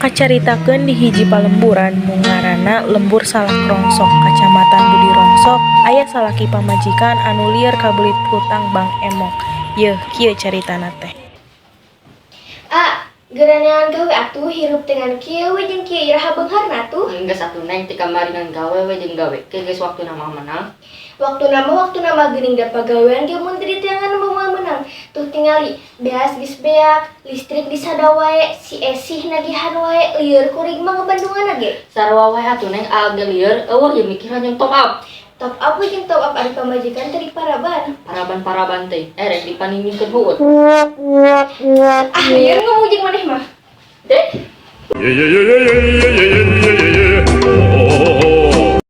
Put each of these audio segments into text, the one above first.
Kacaritakeun di hiji palemburan nu ngaranna Lembur Salak Rongsok, Kacamatan Budi Rongsok, aya salaki pamajikan anu lieur kabelit hutang Bank Emok. Yeuh, kieu caritana teh. Ah, geura neangan gawe atuh, hirup dengan kieu we jeung kieu iraha beungharna atuh. Geus atuh, Neng, ti kamari ngan gawe we jeung gawe. Ke geus waktuna mah menang. Waktu nama geuning da pagawean ge mun teu diteangan mah moal meunang. Tuh tingali, beas geus beak, listrik disada wae, si Esih nagihan wae, lieur kuring mah ngebandungan ge. Sarua wae atuh, Neng, aa ge lieur euweuh ye mikiran jeung top up. Top up we jeung top up, ari pamajikan teu diparaban. Paraban-paraban teh, eh rek dipaniningkeun huut. Ah, lieur ngomong jeung maneh mah. Deh. Yeah. Oh.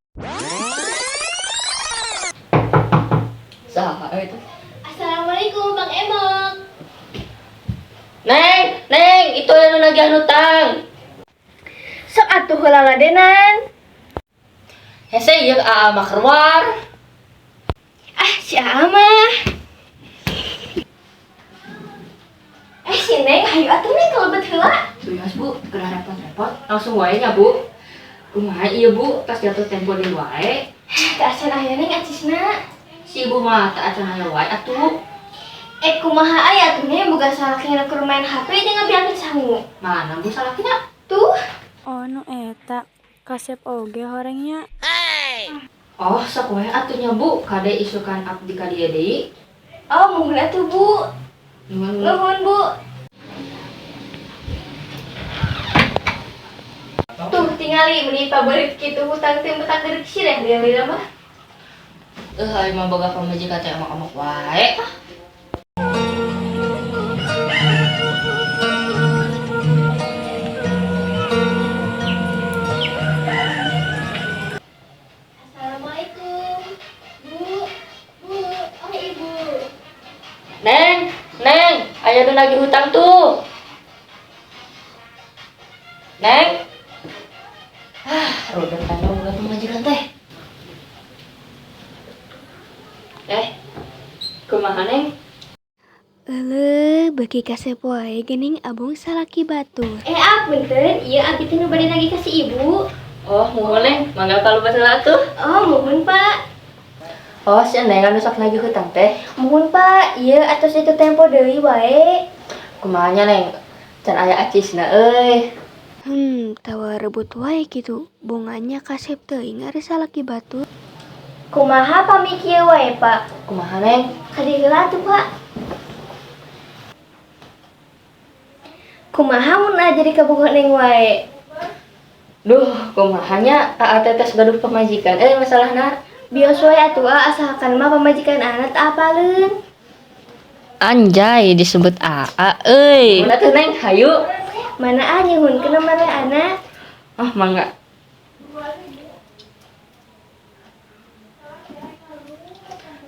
Saha eta? Assalamualaikum, Bang Emok. Neng, Neng, itu anu nagihan hutang. Sok atuh heula ladenan. Hese ieu aa mah keluar. Ah, si Aa mah. Eh, si Neng, hayu atuh, Neng, kalebet heula. Bias, Bu, geura repot-repot, langsung wae nya, Bu. Kumaha ieu, Bu, tas jatuh tempo deui wae. Teu acan aya, Neng, acisna. Si ibu mah teu acan aya wae atuh. Eh, kumaha aya atuh, Neng, boga salaki keur main HP jeung ngabiangkeun sangu. Mana, Bu, salakina? Tuh. Oh, nu eta kasep oge horengnya. Oh, sok wae atuh nya, Bu, kade isukan abdi ka dieu deui. Oh, muhun atuh, Bu. Nuhun, Bu. Nuhun, Bu. Tuh tingali meuni paberit kitu hutang teh betak deuk sireh lila mah. Eh, aing mah boga pamajikan teh amok-amok wae. Ah. Assalamualaikum. Bu. Bu. Oh, Ibu. Neng, Neng, aya nu nagih hutang tuh. Neng. Ah, rudet tanya boga pamajikan teh. Eh, kumaha, Neng? Eleuh, beuki kasep wae geuning abong salaki batur. Eh, ah, punten, ieu abdi teh nu bade nagih ka si Ibu. Oh, muhun, Neng, mangga kalebet heula atuh. Oh, muhun, Pak. Oh, si Neng anu sok nagih hutang teh. Muhun, Pak, ieu atos itu tempo deui wae. Kumaha nya, Neng? Can aya acisna euy. Tawa rebut wae kitu. Bonganya kasep teuing ari salaki batur. Kumaha pami kieu wae, Pak? Kumaha, Neng? Kadieu heula atuh, Pak. Kumaha mun aa jadi kabogoh Neng wae? Duh, kumaha nya, aa teh tos gaduh pamajikan eh masalahna. Bios wae atuh, aa, asalkan mah pamajikan aa teu apaleun. Anjay, disebut aa euy. Mana tuh, Neng? Hayu. Mana aa nyuhunkeun nomor ana? Oh, mangga.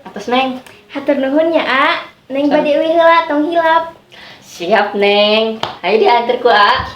Atos, Neng. Hatur nuhun nya, A. Neng bade uih heula, tong hilap. Siap, Neng. Hayu diantar ku aa.